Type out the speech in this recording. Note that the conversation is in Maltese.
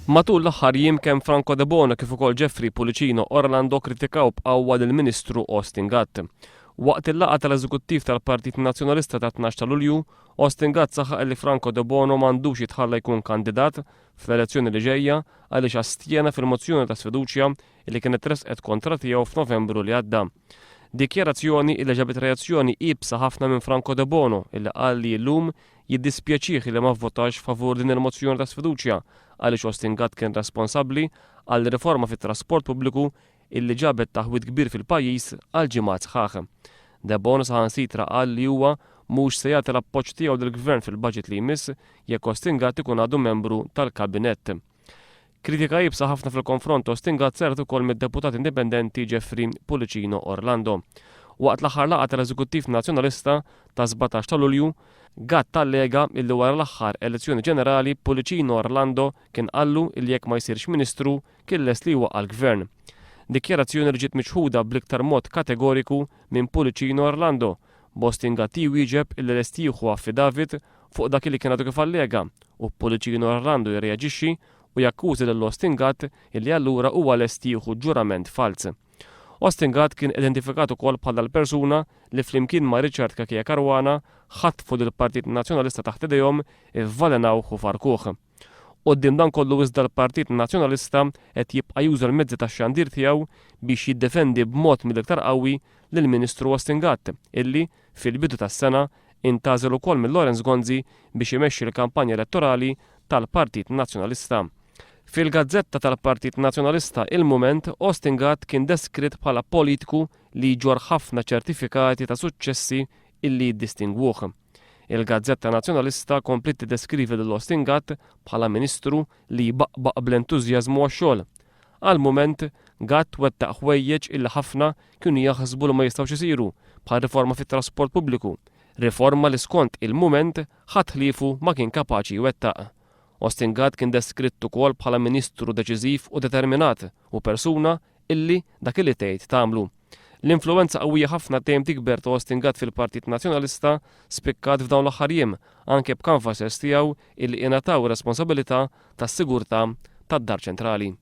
Matul l-aħħar jiem kemm Franco Debono kif ukoll Jeffrey Pullicino Orlando kkritikaw b'qawwa lill-Ministru Austin Gatt. Waqt il-laqgħa tal-Eżekuttiv tal-Partit Nazzjonalista tat-12 ta' Lulju, Austin Gatt saħaq li Franco Debono m'għandux jitħalla jkun kandidat fl-elezzjoni li ġejja għaliex astjena fil-mozzjoni ta' sfiduċja li kienet tressqet kontra tiegħu f'Novembru li għadda. Dikjarazzjoni illi ġabet reazzjoni iebsa ħafna minn Franco Debono illi qal li llum jiddispjaċih li ma vvotax favur din il-mozzjoni ta' sfiduċja għaliex Austin Gatt kien responsabbli għal riforma fit-trasport pubbliku illi ġabet taħwid kbir fil-pajjiż għal ġimgħat sħaħ. Debono saħansitra qal li huwa mhux se jagħti l-appoġġ tiegħu lill-Gvern fil-budget li jmiss jekk Austin Gatt ikun għadu membru tal-Kabinett. Kritika iebsa ħafna fil-konfront ta' Austin Gatt saret ukoll mid-Deputat Indipendenti Jeffrey Pullicino Orlando. Waqt l-aħħar laqgħa tal-Eżekuttiv Nazzjonalista tas-17 ta' Lulju, Gatt allega illi wara l-aħħar elezzjoni ġenerali Pullicino Orlando kien qallu illi jekk ma jsirx Ministru kien lest li jwaqqa' l-Gvern. Dikjarazzjoni li ġiet miċħuda bl-iktar mod kategoriku minn Pullicino Orlando, b'Austin Gatt jwieġeb illi lest jieħu affidavit fuq dak illi kien għadu kif allega u b'Pullicino Orlando jirreaġixxi u jakkuża lil Austin Gatt illi allura huwa lest jieħu ġurament falz. Austin Gatt kien identifikat ukoll bħala l-persuna li flimkien ma' Richard Cachia Caruana ħatfu lill-Partit Nazzjonalista taħt idejhom, ivvalenawh u farrkuh. Quddiem dan kollu iżda l-Partit Nazzjonalista qed jibqa' juża l-mezzi tax-xandir tiegħu biex jiddefendi b'mod mill-iktar qawwi lill-Ministru Austin Gatt illi, fil-bidu tas-sena, intgħażel ukoll minn Lawrence Gonzi biex imexxi l-kampanja elettorali tal-Partit Nazzjonalista. Fil-gazzetta tal-Partit Nazzjonalista Il-Mument, Austin Gatt kien deskritt bħala politiku li jġorr ħafna ċertifikati ta' suċċessi illi jiddistingwuh. Il-gazzetta Nazzjonalista kompliet tiddeskrivi lil Austin Gatt bħala Ministru li jbaqbaq bl-entużjażmu għax-xogħol. Għall-mument, Gatt wettaq ħwejjeġ illi ħafna kienu jaħsbu li ma jistgħux isiru, bħar-riforma fit-trasport pubbliku, riforma li skont Il-Mument ħadd ħliefu ma kien kapaċi jwettaq. Austin Gatt kien deskritt ukoll bħala ministru deċiżiv u determinat u persuna illi dak illi tgħid tagħmlu. L-influwenza qawwija ħafna dejjem tikber ta' Austin Gatt fil-Partit Nazzjonalista spikkat f'dawn l-aħħar jiem, anke b'kanvassers tiegħu illi ingħataw ir-responsabilità tas-sigurtà tad-Dar Ċentrali.